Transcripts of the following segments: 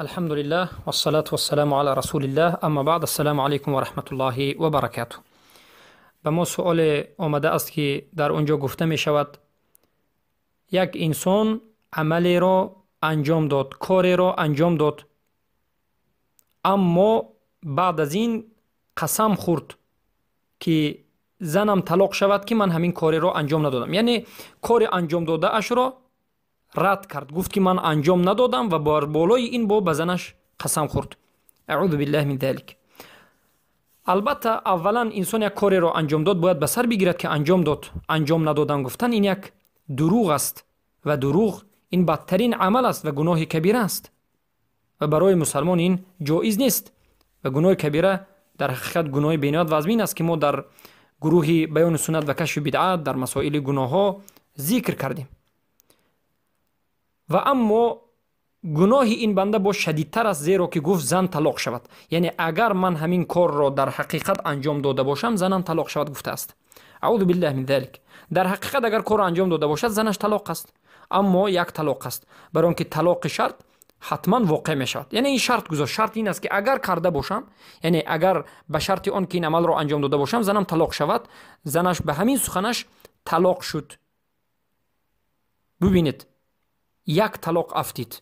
Алҳамдулиллаҳ вассалату вассаламу ала расулиллаҳ, аммо баъд, ассалому алайкум ва раҳматуллоҳи ва баракатуҳ. Ба мо суоле омадааст, ки дар он ҷо гуфта мешавад, як инсон амалеро анҷом дод, кореро анҷом дод, аммо баъд аз ин қасам хӯрд, ки занам талоқ шавад, ки ман ҳамин кореро анҷом надодам. Яъне кори анҷом додаашро рад кард, гуфт, ки ман анҷом надодам, ва бар болои ин бо ба занаш қасам хӯрд. Аъузу биллаҳи мин залик. Албатта, аввалан инсон як кореро анҷом дод, бояд ба сар бигирад, ки анҷом дод. Анҷом надодам гуфтан ин як дурӯғ аст, ва дурӯғ ин бадтарин амал аст ва гуноҳи кабира аст, ва барои мусалмон ин ҷоиз нест. Ва гуноҳи кабира дар ҳақиқат гуноҳи бениҳоят вазмин аст, ки мо дар гурӯҳи баёни суннат ва кашфи бидъат дар масоили гуноҳҳо зикр кардем. Ва аммо гуноҳи ин банда боз шадидтар аст, зеро ки гуфт зан талоқ шавад. Яъне агар ман ҳамин корро дар ҳақиқат анҷом дода бошам, занам талоқ шавад гуфтааст. Аъузу биллаҳи мин залик. Дар ҳақиқат агар корро анҷом дода бошад, занаш талоқ аст, аммо як талоқ аст, барои он ки талоқи шарт ҳатман воқеъ мешавад. Яъне ин шарт гузошт. Шарт ин аст, ки агар карда бошам, яъне агар ба шарти он ки ин амалро анҷом дода бошам, занам талоқ шавад. Занаш ба ҳамин суханаш талоқ шуд. Бубинед, як талоқ афтид,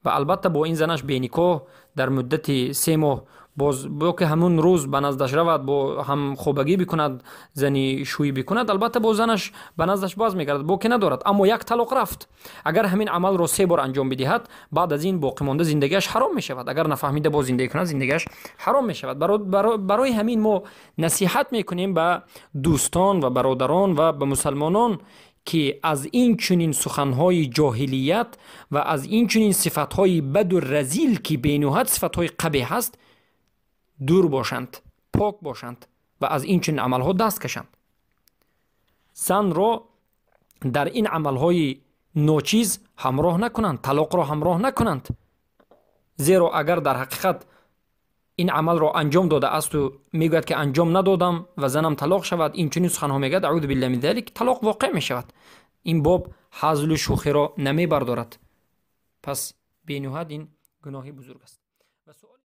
ва албатта бо ин занаш беникоҳ дар муддати 3 моҳ боз бо ки ҳамун рӯз ба наздаш равад, бо ҳамхобагӣ бикунад, зани шӯӣ бикунад, албатта бо занаш ба наздаш боз мегардад, боке надорад. Аммо як талоқ рафт. Агар ҳамин амалро се бор анҷом бидиҳад, баъд аз ин боқимонда зиндагиаш ҳаром мешавад. Агар нафаҳмида боз зиндагӣ кунад, зиндагиаш ҳаром мешавад. Барои ҳамин мо насиҳат мекунем ба дӯстон ва бародарон ва ба мусалмонон, ки аз ин чунин суханҳои ҷоҳилият ва аз ин чунин сифатҳои баду разил, ки бениҳоят сифатҳои қабеҳ аст, дур бошанд, пок бошанд ва аз ин чунин амалҳо даст кашанд. Занро дар ин амалҳои ночиз ҳамроҳ накунанд, талоқро ҳамроҳ накунанд, зеро агар дар ҳақиқат ин амалро анҷом додаасту мегӯяд, ки анҷом надодам ва занам талоқ шавад, ин чунин суханҳо мегӯяд, аъузу биллаҳи мин залик, талоқ воқеъ мешавад. Ин боб ҳазлу шӯхиро намебардорад. Пас бениҳоят ин гуноҳи бузург аст.